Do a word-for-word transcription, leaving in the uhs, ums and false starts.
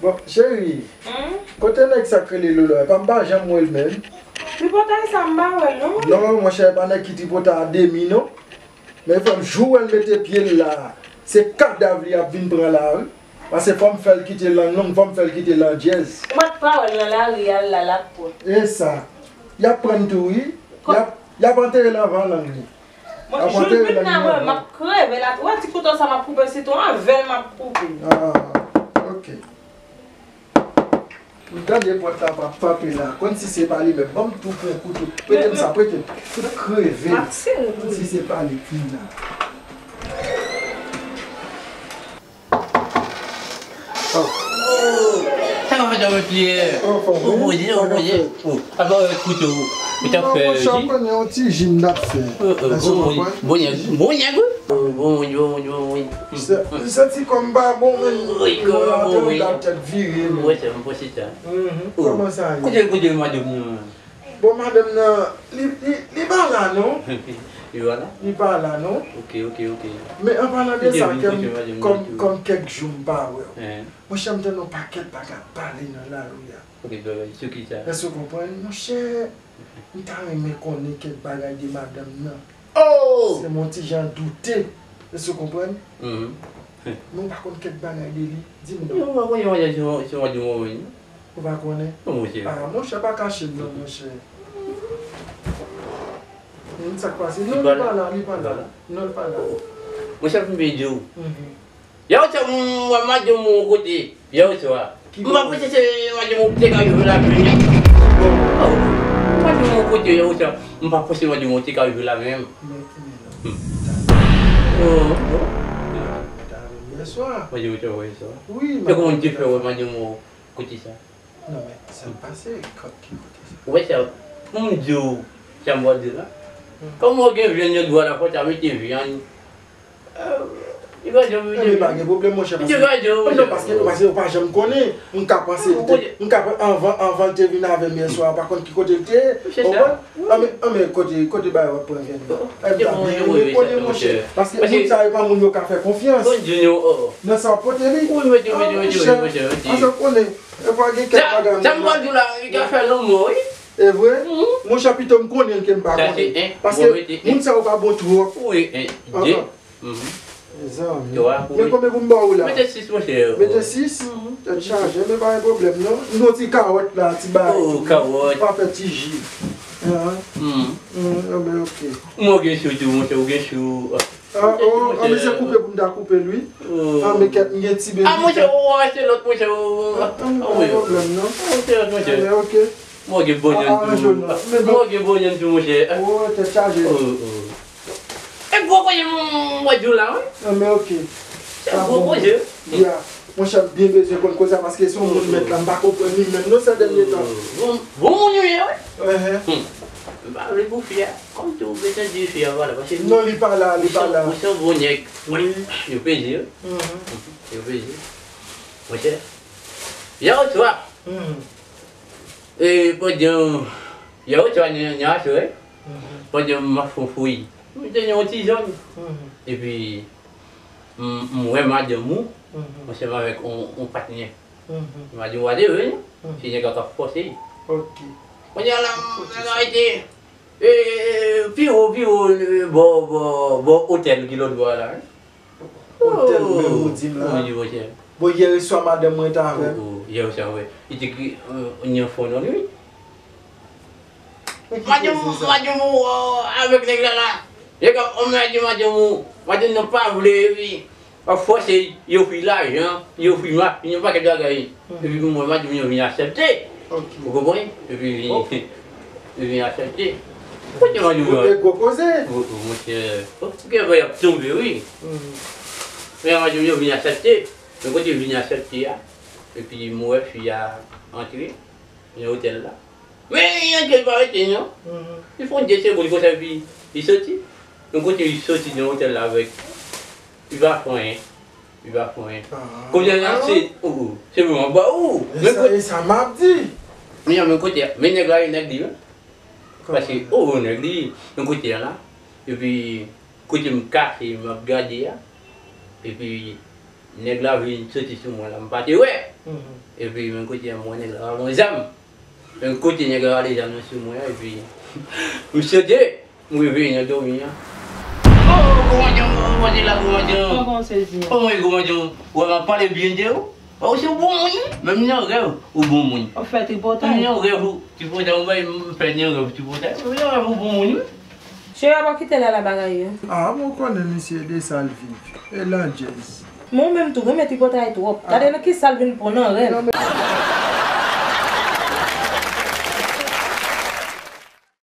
Bon, cheri, Hmm? kote nèg sa k rele Lolo a? Epa m pa janm wè l menm. Tripotay sa m pa wè l non. Non, monchè, epa nèg ki tripotay a demi non. Men frè m, jou wè l mete pye l la, se kadav li ap vin pran la wi. Paske fò m fè l kite l an long, fò m fè l kite l an djèz. Ou mèt pa wè l nan lari a l la l ap pran. E sa, y ap pran l tou wi. Y ap, y ap antere l anvan lang li. Mwen jou l vin la mwen m ap kreve la. Ou wè ti kouto sa m ap koupe sitwon avè l m ap koupe. Ah, ok. M tande pòt la pa frape la. Konn si se pa li menm. Ban m tou pran kouto. Prete m sa, prete m. Tout kreve. Konn si se pa li ki la. Sa ka fèt avèk pyè. Ou bouye, ou bouye. Apa wè kouto. Ou t ap fè ji. Monchè, ou konnen yon ti ji m t ap fè. Èske ou konprann? Bon nèg, bon nèg wi. Bon moun, bon moun, bon moun. Se ti kòm pa bon menm. Wi, kòm pa bon wi. Tèt vire menm. Wè se m pwosita. Kòman sa ye? Kote kote madanm nan? Bon madanm nan, li li li pa la non. Li pa la? Li pa la non. Ok, ok, ok. Men an palan de sa, kè m kòm kòm kèk jou m pa wè w. Monchè, m tande yon pakèt bagay ap pale nan lari a. Èske ou konprann? Monchè, m ta renmen konnen kèk bagay de madanm nan. Se m yon ti jan doute. Èske ou konprann? Men ou pa konn kèk bagay de li? Di m non. Ou pa konnen yon bagay sou madanm ou menm? Ou pa konnen? Non, monchè. Ah, monchè, pa kache m non, monchè. Sa k pase? Non, li pa la, li pa la. Non, li pa la. Monchè, pou m byen di w. Yè oswa m wè madanm ou yon kote. Yè oswa. M pa panse se madanm ou te ka rive la menm. Madanm ou yon kote, yè oswa. M pa panse madanm ou te ka rive la menm. Yèswa. Madanm ou te wè yèswa. Wi, madanm ou te fè wè madanm ou kote sa. Non, men sa k pase, ki kote sa? Ou wè sa, pou m di w sa m pral di w la. Kòm ou gen vyann nan dwa la, fò w ta mete vyann. Li pa janm mete vyann. Men pa gen pwoblèm, monchè, paske. Non, paske, paske ou pa janm konnen. M ka panse, m ka, anvan, anvan l te vin avè m yèswa, pa konn ki kote l te ye. Ou konprann? Anben, anben, kote, kote bagay w ap pran vyann nan? Anben, m ta byen renmen konnen, monchè. Paske moun sa yo pa moun yo ka fè konfyans. Nan sa w ap pote li. Monchè, ansanm konnen. Sa m pral di w la, li ka fè lanmò wi. E vre? Monchè, pito m konnen l ke m pa konnen. Paske moun sa yo pa bon twòp. Wi, de. Mezanmi. Men konbyen pou m ba w la? Mete sis, monchè. Mete sis? Tèt chaje, men pa gen pwoblèm non. M gen yon ti kawòt la, ti bagay tou. Kawòt. Pa fè ti ji. Anben, ok. Mwen gen chou tou, monchè, ou gen chou. Ah, oh, ah, men se koupe pou m ta koupe l wi. Ah, men kèt, m gen ti bebe. Ah, monchè, ou achte lòt, monchè. Ah, pa gen pwoblèm non. Ou achte lòt, monchè. Ah, men ok. Mwen gen bon yann tou. Mwen gen bon yann tou, monchè. Oh, tèt chaje. E gwo kote m wè di w la, wi. Ah, men ok. Se gwo kote. Ya. Monchè, m byen bezwen konn koze a paske se yon moun mèt la, m pa konprann li menm non sa dènye tan. Bon, bon moun ou ye, wi. M pa vle pou fi a. Kòm tou ou bezwen di fi a pa la, paske. Non, li pa la, li pa la. Ou se yon bon nèg. Wi. Yo peze, wi. Yo peze. Monchè. Yè oswa. E pandan. Yè oswa nan aswè. Pandan m ap fè fouy. M te nan yon ti zòn. Epi. M, m wè madanm ou ansanm avèk on, on patnè. Madanm ou pa te vle non. Se nèg la k ap fòse. Ok. Kounye a la, m arete. E, pi wo, pi wo, bò, bò, bò otèl ki lòt bò a la. Otèl menm ou di m la. Wi, monchè. Bon, yè oswa madanm mwen te avè m. Yè oswa, wi. Li te ki, ni yon fon non, wi. Madanm, madanm ou avèk nèg la la. Nèg la, on nèg di madanm ou, madanm nan pa vle, epi, ap fòse, yo ofri lajan, yo ofri machin, yon pakèt bagay. Epi pou mwen, madanm yo vin aksepte. Ou konprann? Epi vin, yo vin aksepte. Kote madanm yo? Gwo koze. Monchè, ou gen vre y ap tonbe, wi. Men madanm yo vin aksepte. Men kote yo vin aksepte a, epi mwen wè fi a antre nan otèl la. Men li antre, li pa rete non. Li fè yon de segonn konsa epi li soti. Yon kote li soti nan otèl la avèk. Li pa fè anyen. Li pa fè anyen. Kounye a la se, oh, oh, se pou mwen ba ou. Men kote. E sa m ap di. Men, men kote, men nèg la e nèg li wi. Paske, oh, oh, nèg li. Men kote a la. Epi, kote m kache, m ap gade a. Epi, Nèg la vin soti sou mwen la, m pa te wè. Epi menm kote a, m wè nèg la rale yon zam. Menm kote nèg la rale zam nan sou mwen an, epi m sote, m reveye nan dòmi an. Oh, gwo manjan, oh, kote la, gwo manjan. Kòman w sezi an? Oh, mwen, gwo manjan, ou wè m ap pale byen de ou? Oh, se yon bon moun, wi. Menm nan rèv, ou bon moun. Ou fè tripotay? Menm nan rèv, ou, tripotay, ou bay m fè nan rèv, tripotay. Menm nan rèv, ou bon moun, wi. Cheri, ap kite la, la bagay yo. Ah, mwen konnen misye de Salvin. E landjèz. Men ou menm tou, renmen tripotay twòp. Gade nan ki sa l vin pran nan rèv.